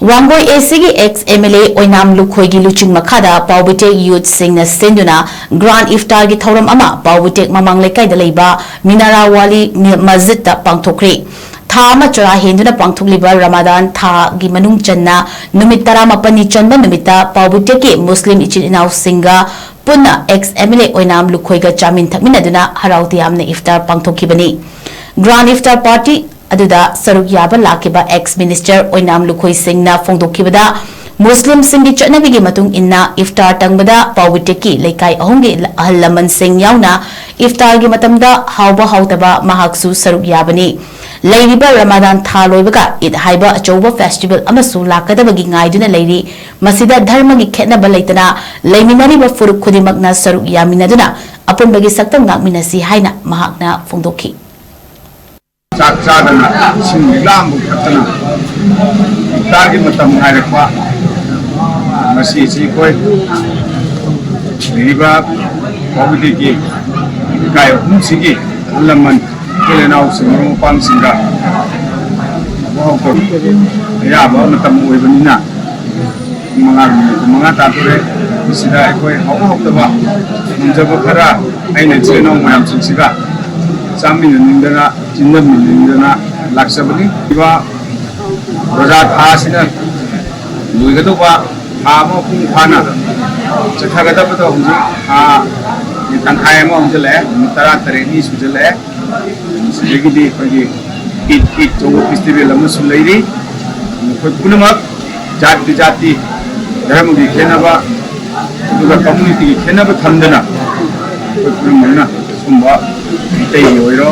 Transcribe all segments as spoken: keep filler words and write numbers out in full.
ꯋꯥꯡꯒꯣꯏ ꯑꯦꯁꯤꯒꯤ ex M L A ꯑꯣꯏꯅꯥꯝ ꯂꯨꯈꯣꯏꯒꯤ ꯂꯨꯆꯤꯡ ꯃꯈꯥꯗ ꯄꯥꯎꯕꯤꯇꯦꯛ ꯌꯨꯠꯁꯤꯡꯅ ꯁꯤꯟꯗꯨꯅ ꯒ꯭ꯔꯥꯟ ꯏꯐꯇꯥꯔꯒꯤ ꯊꯧꯔꯝ ꯑꯃ ꯄꯥꯎꯕꯤꯇꯦꯛ ꯃꯃꯥꯡ ꯂꯩꯀꯥꯏꯗ ꯂꯩꯕ ꯃꯤꯅꯥꯔꯥ ꯋꯥꯂꯤ ꯃꯤ-, ꯃꯁꯖꯤꯗꯇ ꯄꯥꯡꯊꯣꯛꯈ꯭ꯔꯦ꯫ ꯊꯥ ꯑꯃ ꯆꯔꯥ ꯍꯦꯟꯗꯨꯅ ꯄꯥꯡꯊꯣꯛꯂꯤꯕ ꯔꯃꯥꯗꯥꯟ ꯊꯥꯒꯤ ꯃꯅꯨꯡ ꯆꯟꯅ ꯅꯨꯃꯤꯠ ꯇꯔꯥꯃꯥꯄꯟꯅꯤ ꯆꯟꯕ ꯅꯨꯃꯤꯠꯇ ꯄꯥꯎꯕꯤꯇꯦꯛꯀꯤ ꯃꯨꯁꯂꯤꯝ ꯏꯆꯤꯜ ꯏꯅꯥꯎꯁꯤꯡꯒ ꯄꯨꯟꯅ ꯑꯦꯛꯁ ꯑꯦꯝ ꯑꯦꯜ ꯑꯦ ꯑꯣꯏꯅꯥꯝ ꯂꯨꯈꯣꯏꯒ ꯆꯥꯃꯤꯟ ꯊꯛꯃꯤꯟꯅꯗꯨꯅ ꯍꯔꯥꯎ ꯇꯌꯥꯝꯅ ꯏꯐꯇꯥꯔ ꯄꯥꯡꯊꯣꯛꯈꯤꯕꯅꯤ꯫ ꯒ꯭ꯔꯥꯟ ꯏꯐꯇꯥꯔ ꯄꯥꯔꯇꯤ ꯑꯗꯨꯗ ꯁꯔꯨꯛ ꯌꯥꯕ ꯂꯥꯛꯈꯤꯕ ꯑꯦꯛꯁ ꯃꯤꯅꯤꯁꯇꯔ ꯑꯣꯏꯅꯥꯝ ꯂꯨꯈꯣꯏ ꯁꯤꯡꯅ ꯐꯣꯡꯗꯣꯛꯈꯤꯕꯗ, ꯃꯨꯁꯂꯤꯝꯁꯤꯡꯒꯤ ꯆꯠꯅꯕꯤꯒꯤ ꯃꯇꯨꯡ ꯏꯟꯅ ꯏꯐꯇꯥꯔ ꯇꯪꯕꯗ ꯄꯥꯎꯕꯤꯇꯦꯛꯀꯤ ꯂꯩꯀꯥꯏ ꯑꯍꯨꯝꯒꯤ ꯑꯍꯜ ꯂꯃꯟꯁꯤꯡ ꯌꯥꯎꯅ ꯏꯐꯇꯥꯔꯒꯤ ꯃꯇꯝꯗ ꯍꯥꯎꯕ ꯍꯥꯎꯇꯕ ꯃꯍꯥꯛꯁꯨ ꯁꯔꯨꯛ ꯌꯥꯕꯅꯤ꯫ ꯂꯩꯔꯤꯕ ꯔꯃꯥꯗꯥꯟ ꯊꯥ ꯂꯣꯏꯕꯒ ꯏꯗ ꯍꯥꯏꯕ ꯑꯆꯧꯕ ꯐꯦꯁꯇꯤꯚꯦꯜ ꯑꯃꯁꯨ ꯂꯥꯛꯀꯗꯕꯒꯤ ꯉꯥꯏꯗꯨꯅ ꯂꯩꯔꯤ꯫ ꯃꯁꯤꯗ ꯙꯔꯃꯒꯤ ꯈꯦꯠꯅꯕ ꯂꯩꯇꯅ ꯂꯩꯃꯤꯟꯅꯔꯤꯕ ꯐꯨꯔꯨꯞ ꯈꯨꯗꯤꯡꯃꯛꯅ ꯁꯔꯨꯛ ꯌꯥꯃꯤꯟꯅꯗꯨꯅ ꯑꯄꯨꯟꯕꯒꯤ ꯁꯛꯇꯝ ꯉꯥꯛꯃꯤꯟꯅꯁꯤ ꯍꯥꯏꯅ ꯃꯍꯥꯛꯅ ꯐꯣꯡꯗꯣꯛꯈꯤ꯫ ꯆꯥꯛ ꯆꯥꯗꯅ, ꯏꯁꯤꯡ ꯂꯤꯛꯂꯥ ꯑꯃꯐꯥꯎ ꯊꯛꯇꯅ, ꯏꯐꯇꯥꯔꯒꯤ ꯃꯇꯝ ꯉꯥꯏꯔꯛꯄ ꯉꯁꯤ ꯑꯁꯤ ꯑꯩꯈꯣꯏ ꯂꯩꯔꯤꯕ ꯄꯥꯎꯕꯤꯇꯦꯛꯀꯤ ꯂꯩꯀꯥꯏ ꯑꯍꯨꯝꯁꯤꯒꯤ ꯑꯍꯜ ꯂꯃꯟ, ꯑꯩꯈꯣꯏ ꯏꯅꯥꯎꯁꯤꯡ, ꯃꯔꯨꯞ ꯃꯄꯥꯡꯁꯤꯡꯒ ꯑꯌꯥꯕ ꯃꯇꯝ ꯑꯣꯏꯕꯅꯤꯅ, ꯄꯨꯡ ꯃꯉꯥ, ꯃꯤꯅꯤꯠ ꯀꯨꯟꯃꯉꯥ ꯇꯥꯗꯣꯔꯦ꯫ ꯃꯁꯤꯗ ꯑꯩꯈꯣꯏ ꯍꯥꯎꯕ ꯍꯥꯎꯇꯕ ꯉꯝꯖꯕ ꯈꯔ ꯑꯩꯅ ꯏꯆꯤꯜ ꯏꯅꯥꯎ ꯃꯌꯥꯝꯁꯤꯡꯁꯤꯒ ꯆꯥꯃꯤꯟꯅꯅꯤꯡꯗꯅ, ꯆꯤꯟꯗꯃꯤꯟꯅꯅꯤꯡꯗꯅ ꯂꯥꯛꯆꯕꯅꯤ꯫ ꯏꯕ ꯔꯣꯖꯥ ꯊꯥ ꯑꯁꯤꯅ ꯂꯣꯏꯒꯗꯧꯕ, ꯊꯥ ꯑꯃ ꯃꯄꯨꯡ ꯐꯥꯅ ꯆꯠꯊꯒꯗꯕꯗꯣ ꯍꯧꯖꯤꯛ ꯊꯥ ꯇꯪꯈꯥꯏ ꯑꯃ ꯍꯧꯖꯤꯜꯂꯛꯑꯦ, ꯅꯨꯃꯤꯠ ꯇꯔꯥ ꯇꯔꯦꯠꯅꯤ ꯁꯨꯖꯜꯂꯛꯑꯦ꯫ ꯁꯤꯗꯒꯤꯗꯤ ꯑꯩꯈꯣꯏꯒꯤ ꯏꯗ, ꯏꯗ ꯀꯧꯕ ꯐꯦꯁꯇꯤꯚꯦꯜ ꯑꯃꯁꯨ ꯂꯩꯔꯤ꯫ ꯑꯩꯈꯣꯏ ꯄꯨꯝꯅꯃꯛ ꯖꯥꯇꯤ ꯖꯥꯇꯤ, ꯙꯔꯃꯒꯤ ꯈꯦꯠꯅꯕ, ꯑꯗꯨꯒ ꯀꯝꯃꯨꯅꯤꯇꯤꯒꯤ ꯈꯦꯠꯅꯕ ꯊꯝꯗꯅ ꯑꯩꯈꯣꯏ ꯄꯨꯝꯅꯃꯛꯅ ꯁꯨꯝꯕ ꯃꯩꯇꯩꯒꯤ ꯑꯣꯏꯔꯣ,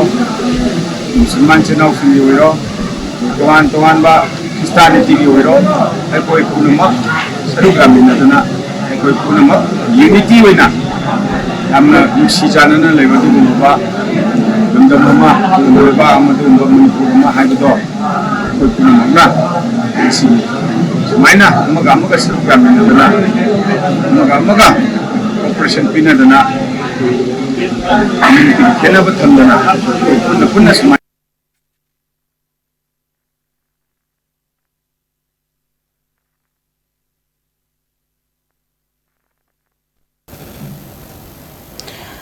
ꯃꯨꯁꯜꯃꯥꯟ ꯏꯆꯤꯟ ꯏꯅꯥꯎꯁꯤꯡꯒꯤ ꯑꯣꯏꯔꯣ, ꯇꯣꯉꯥꯟ ꯇꯣꯉꯥꯟꯕ ꯈ꯭ꯔꯤꯁꯇꯥꯅꯤꯇꯤꯒꯤ ꯑꯣꯏꯔꯣ, ꯑꯩꯈꯣꯏ ꯄꯨꯝꯅꯃꯛ ꯁꯔꯨꯛ ꯌꯥꯃꯤꯟꯅꯗꯨꯅ ꯑꯩꯈꯣꯏ ꯄꯨꯝꯅꯃꯛ ꯌꯨꯅꯤꯇꯤ ꯑꯣꯏꯅ ꯌꯥꯝꯅ ꯅꯨꯡꯁꯤ ꯆꯥꯟꯅꯅ ꯂꯩꯕ ꯑꯗꯨꯒꯨꯝꯂꯕ ꯂꯝꯗꯝ ꯑꯃ, ꯑꯗꯨꯒꯨꯝꯕ ꯂꯩꯕꯥꯛ ꯑꯃ, ꯑꯗꯨꯒꯨꯝꯕ ꯃꯅꯤꯄꯨꯔ ꯑꯃ ꯍꯥꯏꯕꯗꯣ ꯑꯩꯈꯣꯏ ꯄꯨꯝꯅꯃꯛꯅ ꯉꯁꯤ ꯁꯨꯃꯥꯏꯅ ꯑꯃꯒ ꯑꯃꯒ ꯁꯔꯨꯛ ꯌꯥꯃꯤꯟꯅꯗꯨꯅ, ꯑꯃꯒ ꯑꯃꯒ cooperation ꯄꯤꯅꯗꯅ, ꯀꯝꯃꯨꯅꯤꯇꯤꯒꯤ ꯈꯦꯠꯅꯕ ꯊꯝꯗꯅ ꯑꯩꯈꯣꯏ ꯄꯨꯟꯅ ꯄꯨꯟꯅ ꯁꯨꯃꯥꯏꯅ